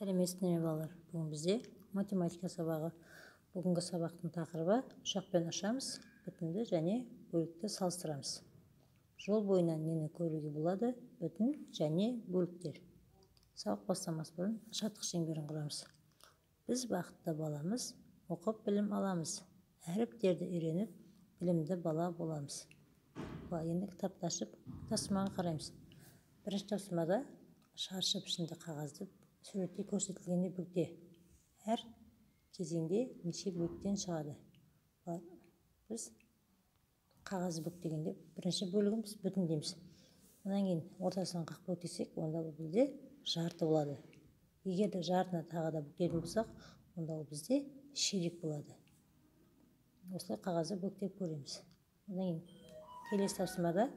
Сәлеметсіздер ме, балалар? Бүгін бізде математика сабағы. Бүгінгі сабақтың тақырыбы: ұшақпен ұшамыз, бүтінді және бөлікті салыстырамыз. Жол бойынан нені көруге болады? Бүтін және бөліктер. Сабақ бастамас бұрын шаттық шеңберін құрамыз. Біз бақытты баламыз, оқып білім аламыз, әріптерді үйреніп, білімді бала боламыз. Енді кітапты ашып, тапсырмаға қараймыз. Бірінші тапсырмада шаршы пішінді қағазды суретте көрсетілгендей бүкте. Әр кезеңде неше бөліктен шығады? Біз қағазды бүктегенде бірінші бөлігін біз бүтін дейміз. Одан кейін ортасынан қақ бөліктесек, онда бұл бізде жарты болады. Егер де жартыны тағы да бүктейтін болсақ, онда ол бізде ширек болады. Осылай қағазды бүктеп көреміз. Одан кейін келесі тапсырмада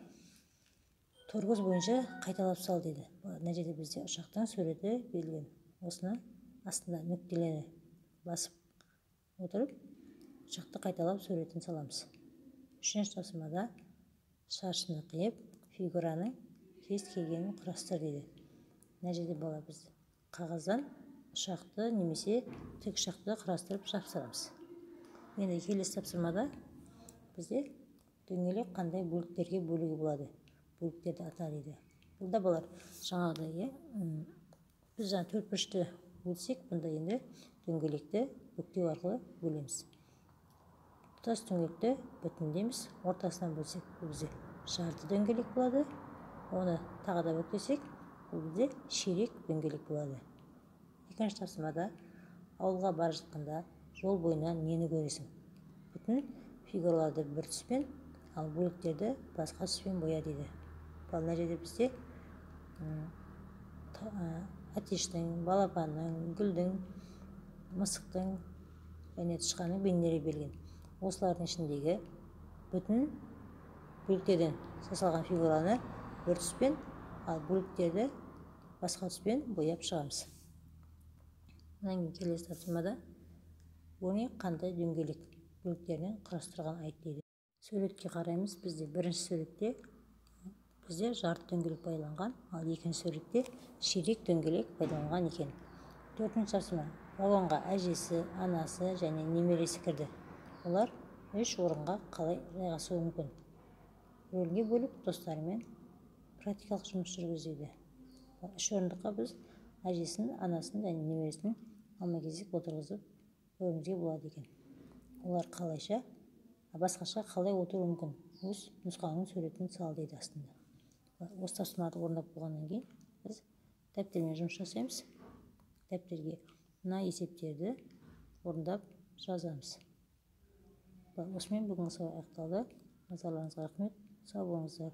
торкөз бойынша қайталап сал дейді. Мына жерде бізде ұшақтың суреті берілген. Осыны астында нүктелері басып отырып, ұшақты қайталап суретін саламыз. Үшінші тапсырмада шаршыны қиып, фигураның кез келгенін құрастыр дейді. Мына жерде, бала, біз қағаздан ұшақты немесе тікұшақты құрастырып жапсырамыз. Енді келесі тапсырмада бізде дөңгелек қандай бөліктерге бөлуге болады, бөліктерді ата дейді. Бұл да, балалар, жаңағыдай, иә, біз жаңа төртбұрышты бөлсек, бұнда енді дөңгелекті бүктеу арқылы бөлеміз. Тұтас дөңгелекті бүтін дейміз. Ортасынан бөлсек, бұл бізде жарты дөңгелек болады. Оны тағы да бүктесек, бұл бізде ширек дөңгелек болады. Екінші тапсырмада ауылға бара жатқанда жол бойынан нені көресің? Бүтін фигураларды бір түспен, ал бөліктерді басқа түспен боя дейді. Ал мына жерде бізде әтештің, балапанның, гүлдің, мысықтың және тышқанның бейнелері берілген. Осылардың ішіндегі бүтін бөліктерден жасалған фигураны бір түспен, ал бөліктерді басқа түспен бояп шығамыз. Одан кейін келесі тапсырмада өрнек қандай дөңгелек бөліктерінен құрастырған, айт дейді. Суретке қараймыз. Бізде бірінші суретте бізде жарты дөңгелек пайдаланған, ал екінші суретте ширек дөңгелек пайдаланған екен. Төртінші тапсырма: вагонға әжесі, анасы және немересі кірді. Олар үш орынға қалай жайғасуы мүмкін? Рөлге бөліп, достарымен практикалық жұмыс жүргіз дейді. Үш орындыққа біз әжесін, анасын және немересін алма кезек отырғызып көруімізге болады екен. Олар қалайша, басқаша қалай отыруы мүмкін? Өз нұсқаңның суретін сал дейді астында. Осы тапсырмаларды орындап болғаннан кейін біз дәптермен жұмыс жасаймыз. Дәптерге мына есептерді орындап жазамыз. Осымен бүгінгі сабақ аяқталды. Назарларыңызға рахмет, сау болыңыздар.